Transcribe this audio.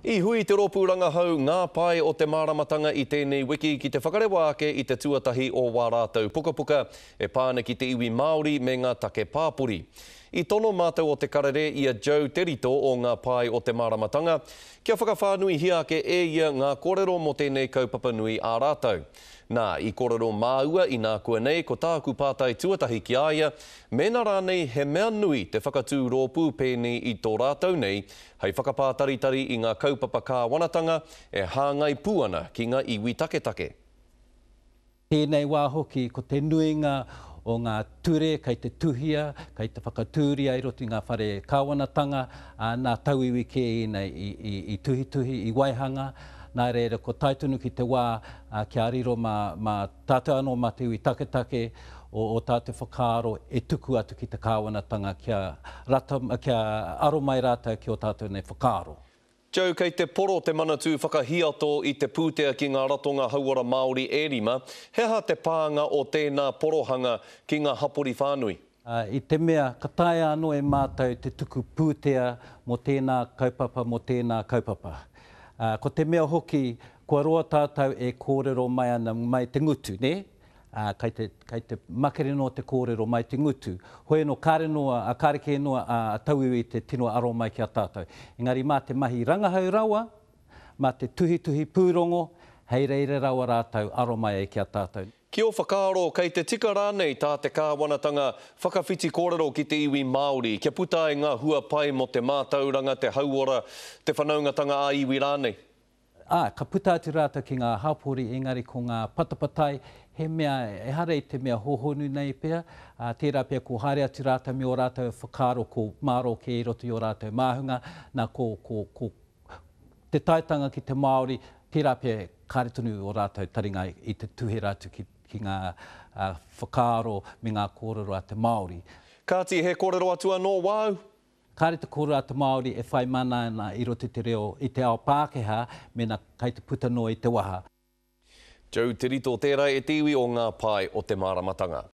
I hui te rōpū rangahau Ngā Pae o te Māramatanga i tēnei wiki ki te whakarewa ake i te tuatahi o wā rātou pukapuka e pā ana ki te iwi Māori me ngā take pāpori. I tono mātou o Te Karere i a Joe Te Rito o Ngā Pae o te Māramatanga kia whakawhānuihia ake e ia ngā kōrero mō tēnei kaupapa nui ā rātou. Nā, i kōrero māua inākuanei ko tāku pātai tuatahi ki a ia, mēnā rānei he mea nui te whakatū rōpū pēnei i tō rātou nei hei whakapātaritari i ngā kaupapa kāwanatanga e hāngai pū ana ki ngā iwi taketake. Tēnei wā hoki, ko te nuinga o ngā ture kei te tuhia, kei te whakatūria i roto i ngā whare kāwanatanga, ā, nā tauiwi kē ēnei i tuhituhi, i waihanga, nā reira kua tae tonu ki te wā kia riro mā, mā tātou anō, mā te iwi taketake o ō tātou whakaaro e tuku atu ki te kāwanatanga kia rata, kia aro mai rātou ki ō tātou nei whakaaro. Joe, kei te poro te Manatū Whakahiato i te pūtea ki ngā ratonga hauora Māori e rima, he aha te pānga o tēnā porohanga ki ngā hapori whānui? I te mea ka taea anō e mātou te tuku pūtea mō tēnā kaupapa, mō tēnā kaupapa. Ko te mea hoki, kua roa tātou e kōrero mai ana mai te ngutu, nē? Ā, kei te, kei te makere noa te kōrero mai te ngutu. Hoi anō, kāre noa, ā, kāre kē noa a tauiwi te tino aro mai ki a tātou. Engari mā te mahi rangahau rawa, mā te tuhituhi pūrongo, hei reira rawa rātou aro mai ai ki a tātou. Ki ō whakaaro, kei te tika rānei tā te kāwanatanga whakawhiti kōrero ki te iwi Māori kia puta ai ngā hua pai mō te mātauranga, te hauora, te whanaungatanga ā-iwi rānei? Ā, ka puta atu rātou ki ngā hapori, engari ko ngā patapatai, he mea, ehara i te mea hōhonu nei pea, ā, tērā pea ko haere atu rātou me ō rātou whakaaro ko mārō kē i roto i ō rātou māhunga, nā, ko, ko, ko te taetanga ki te Māori, tērā pea kāre tonu ō rātou taringa i te tuhera atu ki, ki ngā whakaaro me ngā kōrero a te Māori. Kāti, he kōrero atu anō wāu? Kāre te kōrero a te Māori e whai mana ana i roto i te reo, i te ao Pākehā, mēnā kai te puta noa i te waha. Joe Te Rito tērā e te iwi o Ngā Pae o te Māramatanga.